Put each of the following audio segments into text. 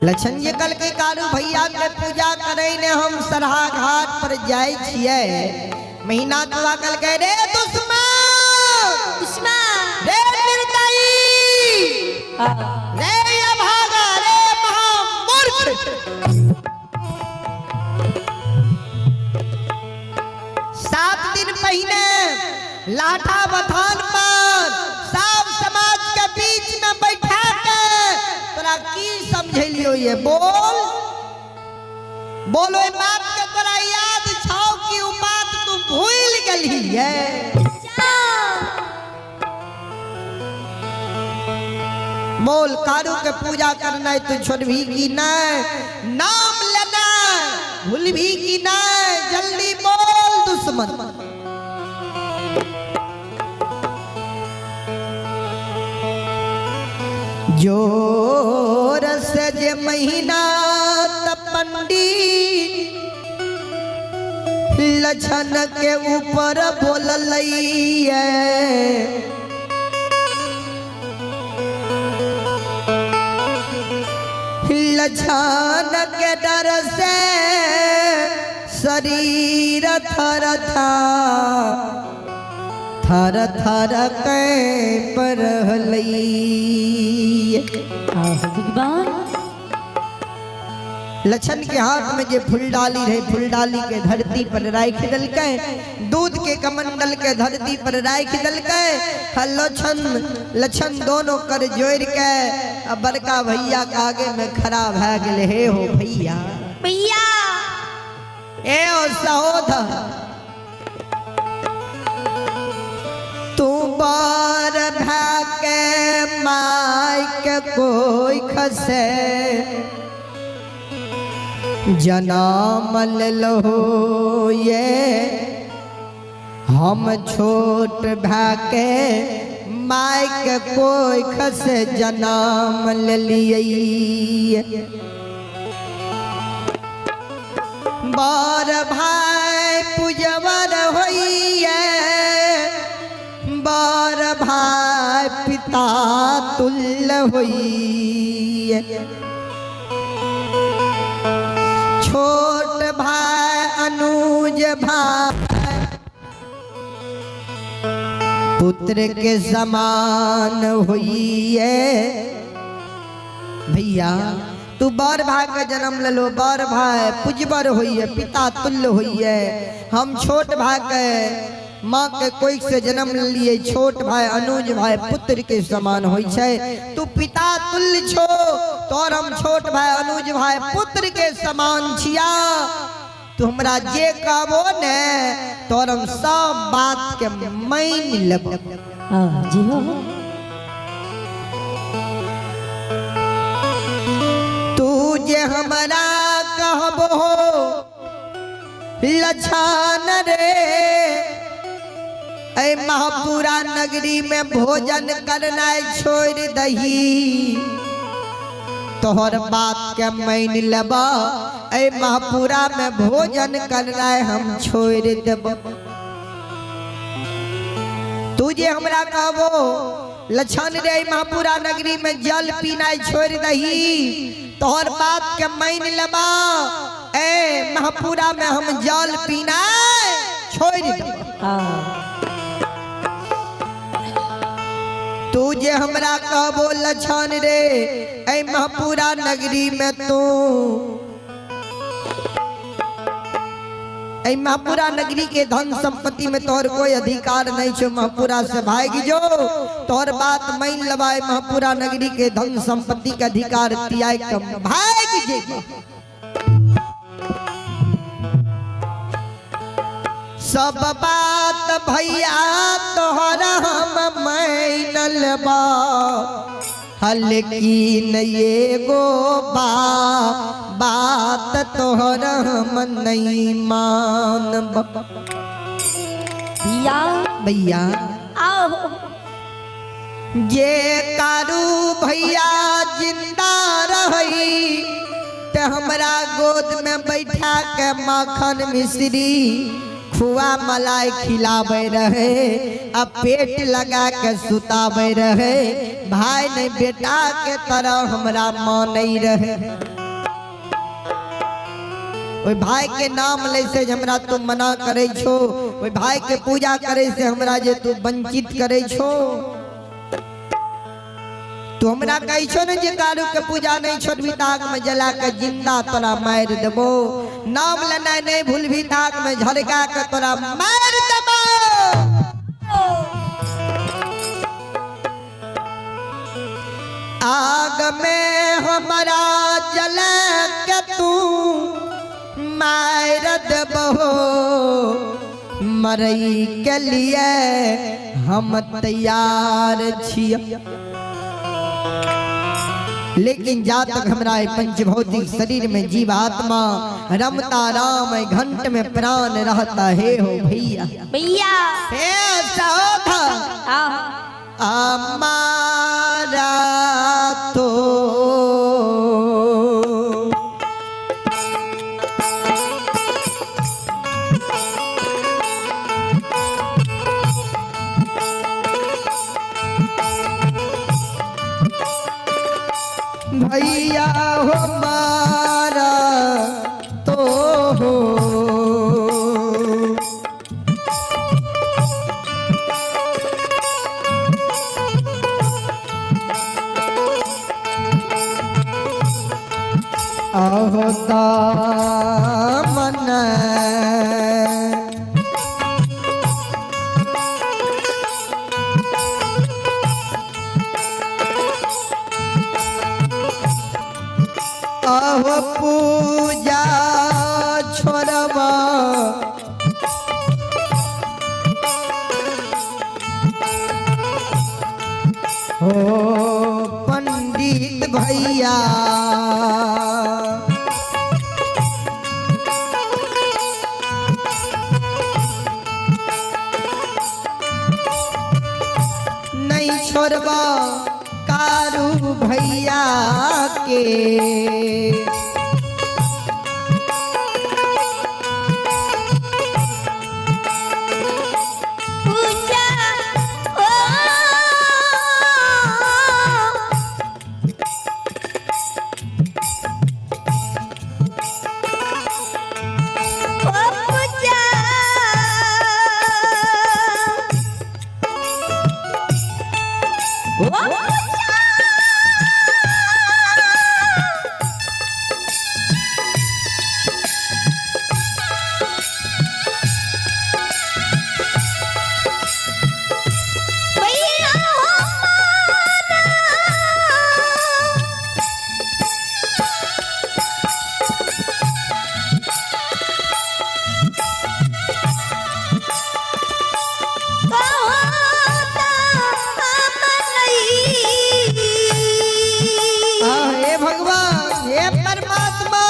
लक्षण जी कहलकै कारू भैया के पूजा करे ने हम सरहा घाट पर जाय छियै। महीना तुआ कहलकै रे दुश्मन, दुश्मन, रे निर्दयी, रे अभागा, रे महामूर्ख, 7 दिन पहिने लाठा बथान पर सब समाज के बीच में बैठा के तोरा की समझेलियो ये बोल बोल, ओहि बात के तोरा याद छौ कि उ बात तू भूल गेलही ये? बोल, कारू के पूजा करना तू छोड़बी कि नहीं? नाम लेना भूलबी कि नहीं? जल्दी बोल दुश्मन। जोर से जे महीना तपंडी लछन के ऊपर बोललैये, लछन के डर से शरीर थर थर थर कैप रहलैये। भगवान लछन के हाथ में जे फुलडाली रहे, फुलडाली के धरती पर राख दलकै, दूध के कमंडल के धरती पर राख दलकै। लछन लछन दोनों कर जोड़ के अब बड़का भैया के आगे में खड़ा भए गेल। हे हो भैया, भैया, ए ओ सहोदर, तू बार भा के माई के कोई खसे जनामल लहो ये, हम छोट भा के माई के कोई खसे जनाम लिए। बर भाई पूजवर होइए, बर भाई पिता तुल्य होइए, छोट भाई अनुज भाई पुत्र के समान होइए। भैया तू बर भाई के जन्म ले लो, बर भाई पुजबर होइए, पिता तुल्य होइए। हम छोट भाई के माँ के कोई से जन्म लिए, छोट भाई अनुज भाई पुत्र के समान होइ छै। तू पिता तुल्य छो तोर हम छोट भाई अनुज भाई पुत्र के समान छिया। तू हमरा जे कहबो ने तोर हम सब बात के मान लेबो। जी हो। तू जे हमरा कहबो लछन रे, ऐ महापुरा नगरी में भोजन करना छोड़ दही, तोहर बात के मान लेबा। ऐ महापुरा में भोजन करना हम छोड़ देब। तू जे हमरा कहबो लछन रे, महापुरा नगरी में जल पीना छोड़ दही, तोहर बात के मान लेबा। ए महापुरा में हम जल पीना छोड़ देब। तू जे हमरा कहबो लछन रे, ऐ महापुरा नगरी में तू ऐ महापुरा नगरी के धन संपत्ति में तोहर कोई अधिकार नहीं छो, महापुरा से भाग जो, तोहर बात मान लबाए महापुरा नगरी के धन संपत्ति के अधिकार त्याग के भाग जेबो। सब बात भैया तोहर हम मान लेबा, हल्की ये गो बात तोहर हम नहीं मानब। भैया, भैया आओ। जे कारू भैया जिंदा रही ते हमरा गोद में बैठा के माखन मिश्री खुआ मलाई खिलावे रहे, अब पेट लगा के सुतावे रहे, भाई नहीं बेटा के तरह हमरा माँ नहीं रहे। ओहि भाई के नाम लै से जे हमरा तू मना करै छो, ओहि भाई के पूजा करे से हमरा जे तू वंचित करै छो। तू हमरा कहै छो ने जे कारू के पूजा नहीं छोड़बी त आग में जला के जिंदा तोरा मारि देबो, नाम लेनाइ नहीं भूलबी त आग में झलका के तोरा मारि देबो। आग में हमरा जला के तू मार देबो, मरई के लिए हम तैयार छियै। लेकिन जा तक हमरा पंचभौतिक शरीर में जीवात्मा रमता राम घंट में प्राण रहता है हो भैया भैया हे सहोथा हमारा तो भैया हो मारा तो हो आहो दामन आहो पूजा छोड़बा हो पंडित भैया नहीं छोड़बा कारू भैया के। पूजा ओ ओ पूजा ओ पूजा भैया हो हे भगवान हे परमात्मा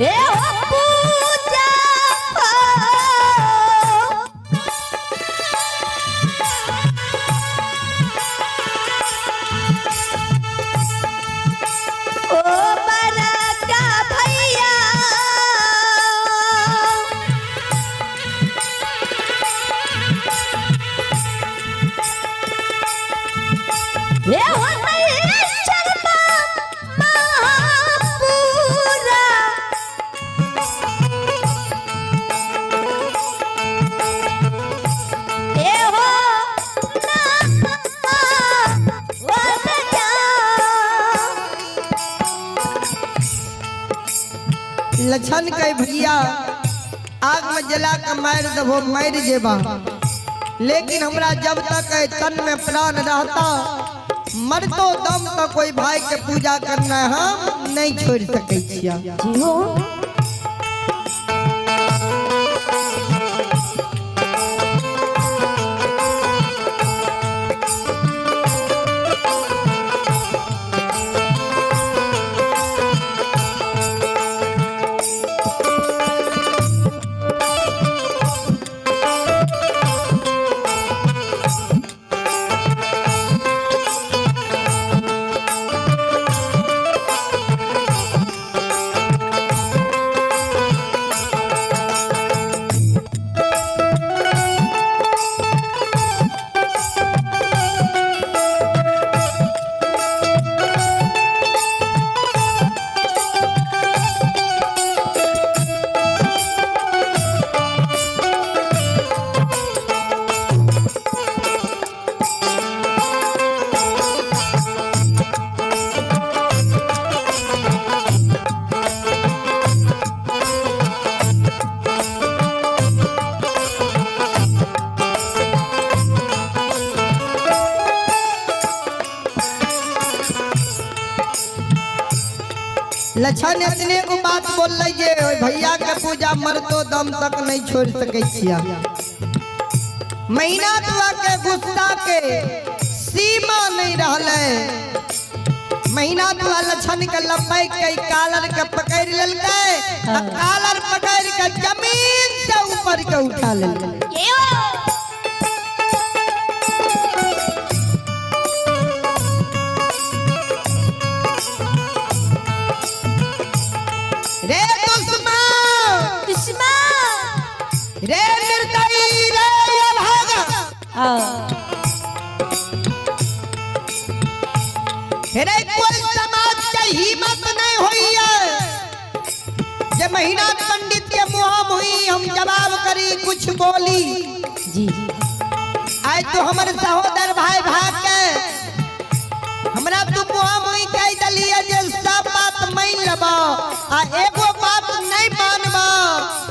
ए ओ पूजा ओ बरका भैया ए हो शर्मा महापुरा ए हो ना लछन के भैया आग में जला के मार देबो मर जेबा, लेकिन हमरा जब तक ए तन में प्राण रहता मरतो दम तक कोई भाई के पूजा करना हम नहीं छोड़ सकै छिया। जियो लक्षण एतने गो बात बोललै जे ओहि भैया के पूजा मरतो दम तक नहीं छोड़ सकै छियै। महीना दुआ के गुस्सा के सीमा नहीं रहलै। महीना दुआ लक्षण के लपैक के कालर के पकड़ लेलकै आ कालर पकड़ के जमीन से ऊपर के उठा लेलकै। ये हो। रे दुश्मन, दुश्मन, रे निर्दयी, रे अभागा, रे कोई समाज के हिम्मत नहीं होई है जे महीना पंडित के मुँह मुही हम जवाब करी कुछ बोली। जी। आज तो हमर सहोदर भाई भाग के हमरा तू मुँह मुही कह दलिए जे सब बात मान लेबो आ एगो बात नहीं मानबो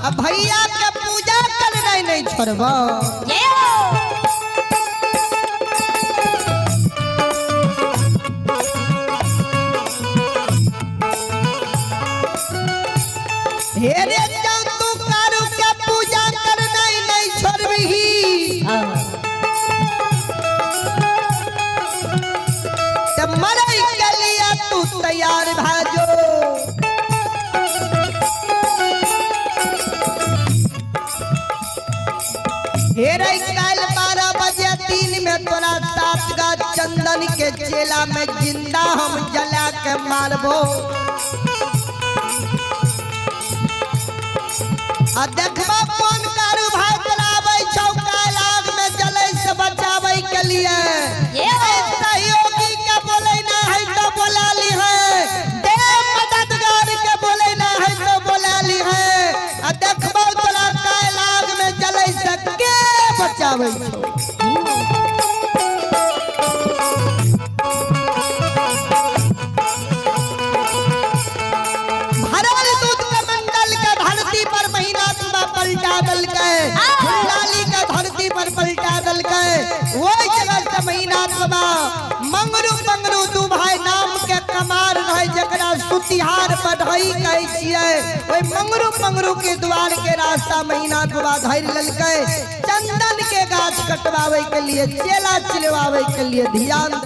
आ भैया के पूजा करनाइ नहीं छोड़बो। ये हो। हे रे जब तू कारू के पूजा करनाइ नहीं छोड़बही त मरै के लिए तू तैयार भाजो। हे रे काल 12 बजे दिन में तोरा 7 गाछ चंदन के चेला में जिंदा हम जला के मारबो आ देखबो कौन कारू भाई बोलाबै छौ काल आग में जलै से बचाबै के लिए। ये हो। सहयोगी के बोले ना है तो बोला ली है, दे मददगार के बोले ना है तो बोला ली है आ देखबो तोरा काल आग में जलै से के बचाबै छौ। भरल दूध के मंडल के धरती पर महीना सुबह पलटा देलकै, लाली के धरती पर पलटा देलकै। वही जगह से महीना सुबह मंगरू मंगरू दू भाई नाम के कमार रहे जकरा सुतिहार बढ़ई कहै छियै, ओहि मंगरू मंगरू के द्वार के रास्ता महीना सुबह धरि लेलकै। चंदन के गाछ कटवावे के लिए, चेला चिलवावे के लिए ध्यान